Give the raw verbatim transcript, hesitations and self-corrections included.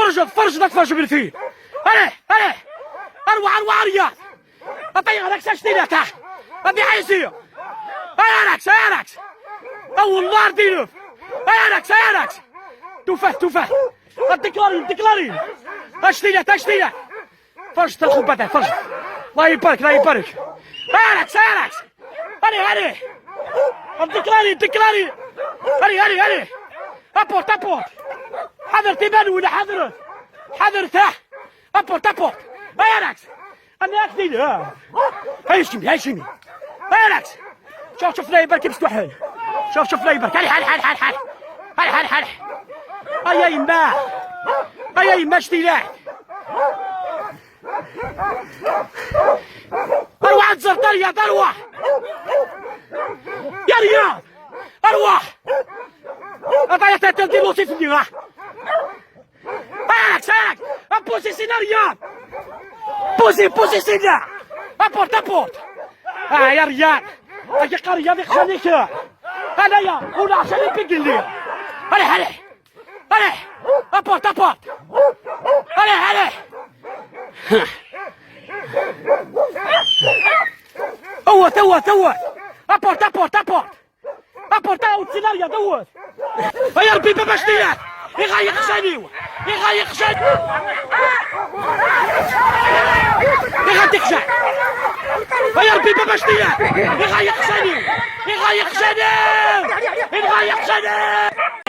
Ferjed, ferjed, ad tferjed lfil. Allez, allez. Arwa, arwa, arya. Atay ɣer aksa ctilat, ha. Abi Ɛisi. Ay Arax, ay Arax. A wellah ar d-ilef. Ay Arax, ay Arax. Tufat, tufat. Ad deklari, deklari. Actilat, actilat. Ferjed lxubbat, ferjed. Allah ibarek, Allah ibarek. Ay Arax, ay Arax. Allez, allez. Ad deklari, deklari. Allez, allez, allez. Apporte, apporte. Ḥadret iman-nwen, ḥadret. Ḥadret, ha. Apporte, apporte. Ay Arax. Ami ak-d-iniɣ. Ay Jimmy, ay Jimmy. Ay Arax. Šuf, šuf, la ibarek imstuḥen. Šuf, šuf, la ibarek. Ḥal, ḥal, ḥal, ḥal, ḥal. Ḥal, ḥal, ḥal. Ay, ay, yemma. Ay, ay, yemma, ctilat. Arwaḥ ad tẓer Riyad, arwaḥ. Ya Riyad. Arwaḥ. Ataya tata di Lusi fell-i, ha. Arak, arak. Appusi sin a Riyad. Pusi, pusi sin. Apporte, apporte. Ah, ya Riyad. Agi qa Riyad iqjan-ik. Anaya, ula ɛcan i bigilli. Allez, allez. Allez, apporte, apporte. Allez, allez. Awat, awat, awat. Apporte, apporte, apporte. Apporte, awat, sin a Riyad, awat. Ay Rebbi, baba ctilat. Iɣa iqjan-iw. Iɣa iqjan. Iɣa iqjan. Ay Rebbi, baba ctilat. Iɣa iqjan-iw. Iɣa iqjan-iw. Iɣa iqjan-iw.